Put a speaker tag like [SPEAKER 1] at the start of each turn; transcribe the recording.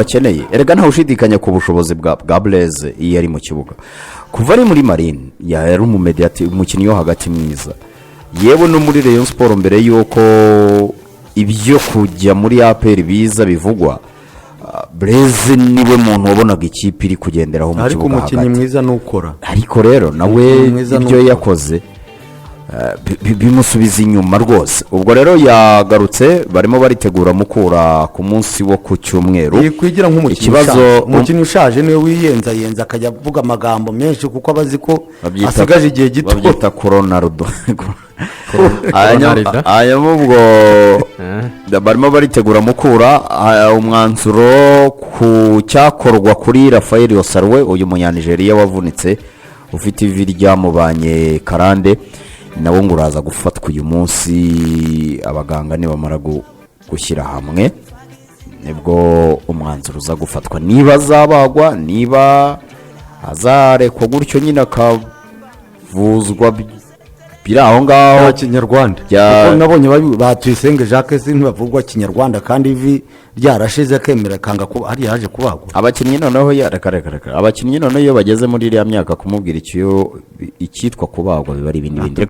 [SPEAKER 1] Bakeneye erega, ntawe ushidikanya ku bushobozi bwa Blaise iyo ari mu kibuga. Kuva ari muri Marine yari umumediyati, umukinnyi wo hagati mwiza. Yewe, no muri Rayon Sports mbere y'uko ibyo kujya muri APR biza bivugwa, Blaise niwe muntu wabonaga ikipe iri kugenderaho mu
[SPEAKER 2] Ariko
[SPEAKER 1] kibuga
[SPEAKER 2] umukinnyi
[SPEAKER 1] hagati.
[SPEAKER 2] mwiza ni ukora.
[SPEAKER 1] Ariko rero nawe
[SPEAKER 2] Umukinnyi mwiza ni
[SPEAKER 1] ibyo
[SPEAKER 2] ukora.
[SPEAKER 1] yakoze bimusubiza inyuma rwose. Ubwo rero yagarutse, barimo baritegura Mukura ku munsi wo ku cyumweru.
[SPEAKER 2] Kwigira nk'umukinnyi
[SPEAKER 1] Ikibazo
[SPEAKER 2] ushaje. Umukinnyi ushaje niwe wiyenza yenza, akajya avuga amagambo menshi kuko aba azi ko asigaje igihe gito.
[SPEAKER 1] Babyita Coronardo.
[SPEAKER 3] Coronarida.
[SPEAKER 1] Hanyuma ubwo barimo baritegura Mukura. Umwanzuro ku cyakorwa kuri Rafael Osaluwe, uyu munyanigeriya wavunitse ufite ivi ryamubanye karande, nawo ngo uraza gufatwa uyu munsi. Abaganga nibamara gushyira hamwe nibwo umwanzuro uza gufatwa, niba azabagwa, niba azarekwa gutyo nyine akavuzwa biri aho ngaho.
[SPEAKER 2] Nta kinyarwanda. Kuko nabonye ba Tuyisenge Jacques si ntibavurwa kinyarwanda kandi ivi ryarashize, akemera akanga kuba hariya yaje kubagwa.
[SPEAKER 1] Abakinnyi noneho ya reka reka reka, abakinnyi noneho iyo bageze muri iriya myaka, kumubwira icyitwa kubagwa biba ari ibindi bindi.